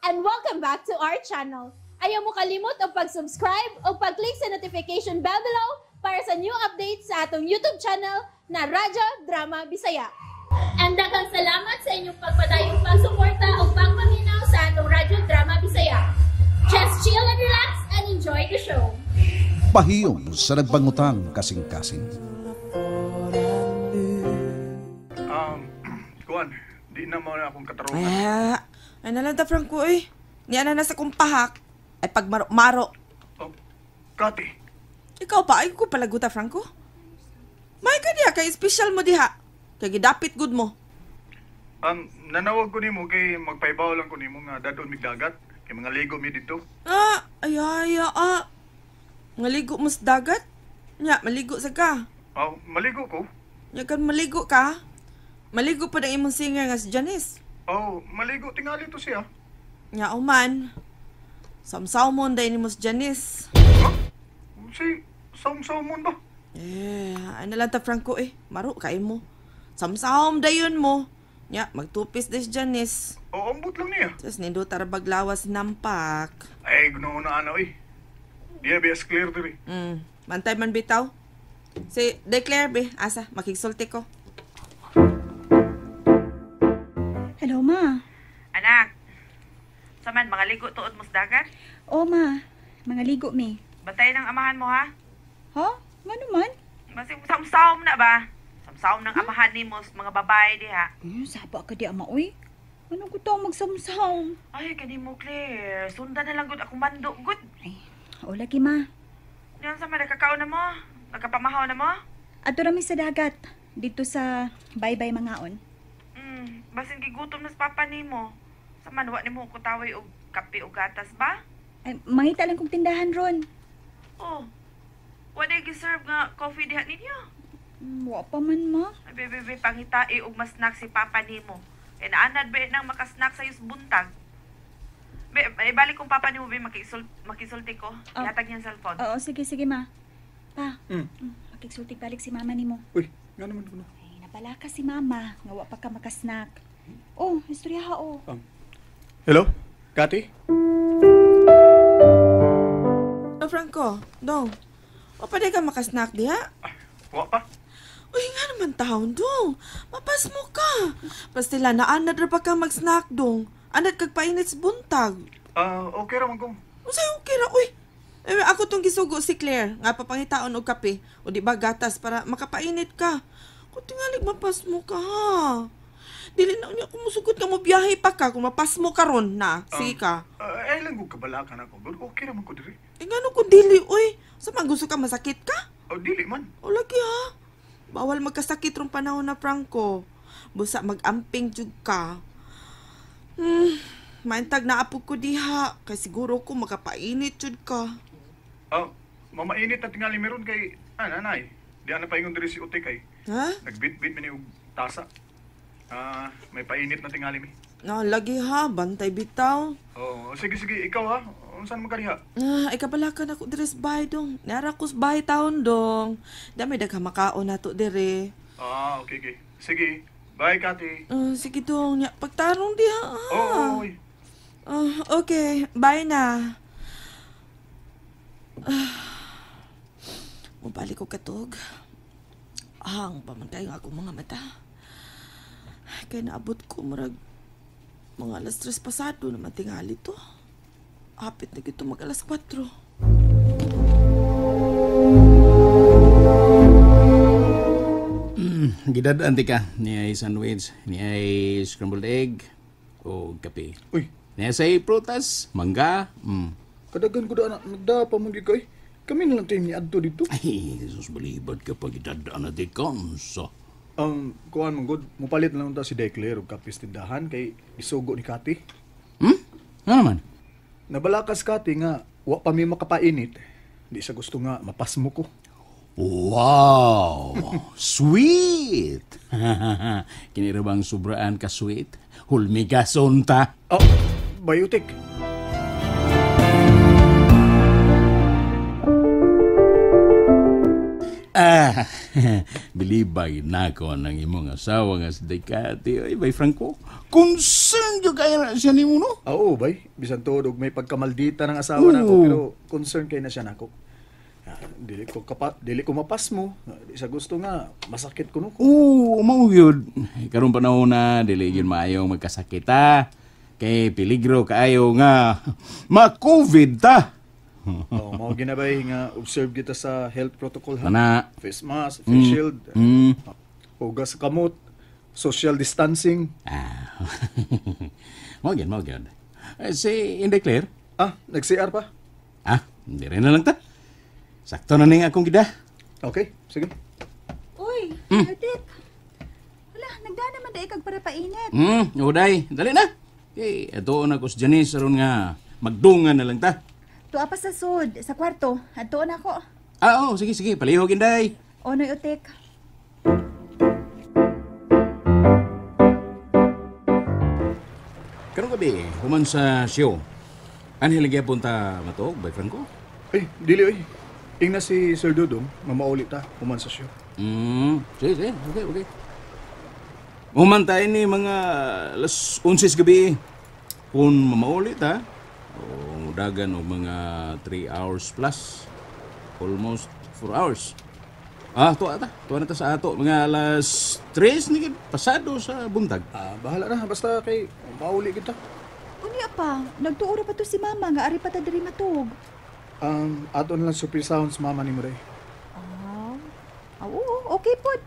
And welcome back to our channel. Ayaw mo kalimot og pag-subscribe o pag-click sa notification bell below para sa new updates sa atong YouTube channel na Radyo Drama Bisaya. And daghang salamat sa inyong pagpadayong pagsuporta o pagpaminaw sa atong Radyo Drama Bisaya. Just chill and relax and enjoy the show. Pahiyom sa nagbangutang kasing-kasing. Kuan, di na mo na akong katarungan. Ay, ay nalang ta, Franco, eh. Niya na nasa kong pahak. Ay pagmaro-maro. Oh, Kati, Ikaw pa, ay ko palaguta, Franco. May ka diha, kay special mo diha. Kay gidapit good mo. Nanawag ko nimo kay magpaibaw lang ko nimo nga dadon mig dagat kay mga ligo mi dito. Ah, ay, ay, ah. Maligo mo sa dagat? Nya, maligo sa ka. Oh, maligo ko. Nya kan maligo ka. Maligo pa ng imong singer nga si Janice. Oh, maligo tingali to siya. Nya, uman. Samsawmon dahil nimo si Janice. Huh? Si Saum-saumon ba? Eh, ay nalang ta, Franco, eh. Maro, kain mo. Samsahom dayon mo. Nya, magtupis des Janice. Oh, ambot lang niya. Tapos nindot baglawas nampak. Ay, ginoo na ano eh. Diya bias clear diri. Bantay man bitaw. Si Declare be, asa, makigsulti ko. Hello, ma. Anak, saman, mga ligo tuod mo sa dagat? O, ma. Mga ligo mi. Bantay ng amahan mo, ha? Ha? Ngano man? Basig samsahom na ba? Samsahom ng amahan ni mo mga babae diha. Eh, saba ka di, ama, uy. Anong ko magsamsam? Ay, kani mo, Claire. Sundan na lang gud akong mando, gud. Ay, o lagi, ma. Yan sa man, nakakaon na mo. Nakapamahaw na mo. Ato rami sa dagat. Dito sa Baybay Mangaon. Basin gigutom na sa papa nimo. Sa man, wa nimo ko taway og kape o gatas ba? Ay, mangita lang kong tindahan ron. Oh. Wa day giserve nga coffee diha ninyo. Wa pa man, ma. Ay, bebe, bebe, pangitai og mas snack si papa nimo. E naanad be nang makasnack sa buntag. Be, ibalik kong papa nimo be makisulti ko. Oh. Ihatag niya ang cellphone. Oo, sige, sige, ma. Pa, makigsulti balik si mama nimo. Uy, nga naman ko na. Ay, napalaka si mama. Nga wa pa ka makasnack. Oh, istorya ha, oh. Hello, Kati? Oh, Franco, dong. O pa ka makasnack diha? Ah, wa pa. Uy, nga naman taon, dong. Mapas mo ka. Pastila na anad ra pa ka mag-snack, dong. Anad kag painit sa buntag. Ah, okay ra man ko. Unsay okay ra, uy. Eh, ako tong gisugo si Claire. Nga papangitaon og kape. O di ba gatas para makapainit ka. Kung tingalig mapas mo ka, ha. Dili na unya kung musugot ka mo biyahe pa ka. Kung mapas mo ka ron na. Sige ka. Ay lang ko kabalakan ako. Pero okay ra man ko diri. Eh, ngano kung dili, uy. Sa man gusto ka masakit ka? Oh, dili man. O lagi ha. Bawal magkasakit rong panahon na, Franco. Busa mag-amping jud ka. Maintag na apog ko diha. Kay siguro ko makapainit jud ka. Ah, mamainit na tingali meron kay ah, nanay. Di ana paingon diri si Uti kay. Ha? Nagbitbit mi ni og tasa. Ah, may painit na tingali mi. Na, lagi ha. Bantay bitaw. Oh, sige sige, ikaw ha. Unsan man ka diha? Ah, ikabalakan ako diri sa bahay dong. Nara ko sa bahay taon dong. Dami daghang makaon nato diri. Ah, okay, okay. Sige. Bye, Kati. Ah, sige dong. Nya, pagtarong diha. Ah. Oh, oy. Ah, okay. Bye na. Ah, mubalik ko katog. Ang pamantay nga akong mga mata. Kaya naabot ko murag mga 3:00 pasado naman tingali to. Apit na gito mag 4:00. Gidad-an ka. Niya ay sandwich, niya ay scrambled egg, o kape. Uy, Niya say prutas, mangga. Kadagan ko da anak, nagdapa mo gyud kay. Kami na lang tayo niadto dito. Ay, Jesus, balibad ka pag gidad-an na di kansa. Kuan man good, mupalit na lang ta si Declare og kape sa tindahan kay isugo ni Kati. Nga naman? Nabalakas Kati nga wa pa mi makapainit. Di sa gusto nga mapasmo ko. Wow! Sweet! Kini ra bang sobraan ka sweet? Hulmigason ta. Oh, bayutik. Ah, bilibag na ko ng imong asawa nga si Dekati. Ay, Bay Franco, concerned yung kaya na siya ni mo, no? Oo, bay. Bisan tuod og may pagkamaldita ng asawa nako, pero concern kay na siya nako. Dili ko mapas mo. Di sa gusto nga masakit kuno ko. Oo, mao gyud. Karon panahon na dili gyud maayong magkasakit ta. Kay peligro kaayo nga ma-COVID ta. Oh, mao ginabay nga observe kita sa health protocol ha. Kana. Face mask, face shield, hugas kamot, social distancing. Ah. Mao gyud. Si Inday Claire? Ah, nag-CR pa. Ah, hindi rin na lang ta. Sakto na ning akong gida. Okay, sige. Uy, Artik. Hala, nagdana naman dai kag para painit. Uday, dali na. Eh, ato na ko si Janice aron nga magdungan na lang ta. Tuwa pa sa sud, sa kwarto. Adto na ako. Ah, oh, sige, palihog Inday. Onoy utik. Karong gabi, human sa show. Anhi lagi punta matuog, Bay Franco? Ay, dili oy. Ingna si Sir Dudong, mamauli ta, human sa show. Sige, okay. Human tayo ni mga alas 11 gabi. Kung mamauli ta, o dagan og mga 3 hours plus, almost 4 hours. Ah, tuwa ta. Tuwa na ta sa ato. Mga alas 3 ni pasado sa buntag. Ah, bahala na. Basta kay mauli kita. Unya pa, nagtuo pa to si mama nga ari pa ta diri matuog. Ato na lang surprisahon sa mama ni mo day. Ah, oo, okay pod.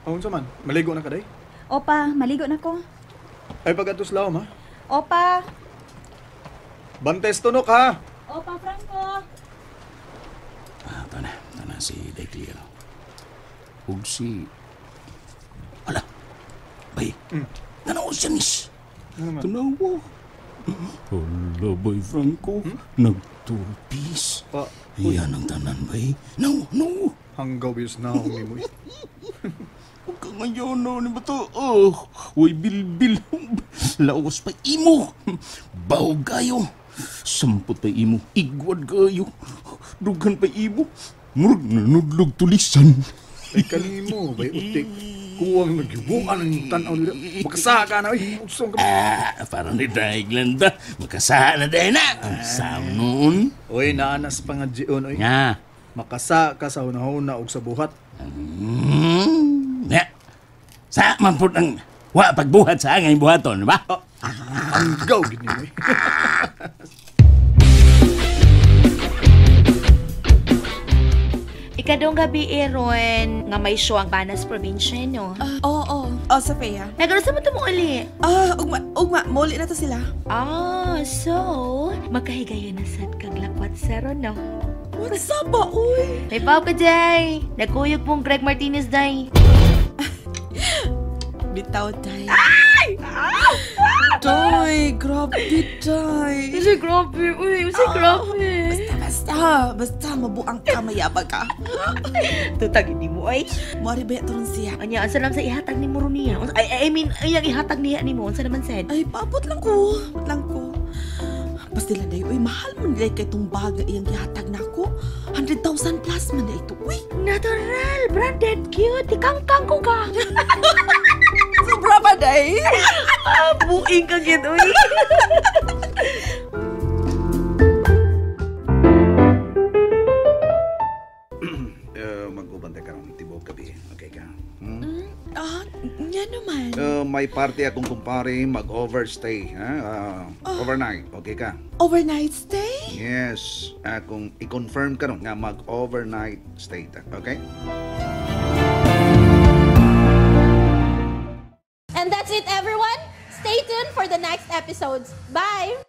Unsa man, maligo na ka day? Opa, maligo na ko. Ay pag-atos lawom ha. Opa. Bantes tunok ha. Opa, Franco. Ah, tana si Day Clear. Ug si... Ala, bay, tanaw siya nis. Tanaw. Hala, Bay Franco, nagtupis. Iyan ang tanan, bay. No. Hanggaw is na ni mo. Huwag ka ngayon, no, ni ba to? Oh, uy, bilbil. Laos pa imo. Baw kayo. Sampot pa imo. Igwad kayo. Dugan pa imo. Murag nanudlog tulisan. Ay, kanimo, bay, utik. Kuwang nagyubuan ang tanaw nila. Makasaha ka na, uy. Usong ka. Ah, parang ni Daiglan ta. Makasaha na dahil na. Ang sam noon. Uy, naanas pa nga, Gion, uy. Nga. Makasa ka sa hunahuna og sa buhat. Ya. Sa man po ang wa pagbuhat sa angay buhaton, ba? Ang gaw gid nimo. Ikadong gabi eron nga may show ang Banas Probinsya, no? Oo. Oh, Sofia. Nagaroon sa mo ito mong uli? Ugma, muli na to sila. Ah, so, magkahigayon na sad kag lakwat sero, no? What's up ba, uy? May paw ka, day. Nagkuyog pong Greg Martinez, day. Bitaw, day. Ay! Day, grabe, day. Uy, grabe, uy. Uy, grabe. Basta, mabuang ka, mayabag ka. Tutag, hindi mo, ay. Muari ba ito rin siya? Anya, ansa lang sa ihatag ni mo niya? I mean, ayang ihatag niya ni mo. Ansa naman, said? Ay, paabot lang ko. Basta lang, day, uy, mahal man nila kay itong bag na iyang ihatag na ako. 100,000 plus man na ito, uy. Natural, branded, cute. Ikangkang ko ka. Sobra ba, day? Buing ka, gid, uy. Mag-uban tayo karong tibok gabi. Okay ka? Nga naman. May party akong kumpare, mag-overstay. Ha? Overnight. Okay ka? Overnight stay? Yes. Kung i-confirm ka nga mag-overnight stay ta. Okay? And that's it, everyone. Stay tuned for the next episodes. Bye!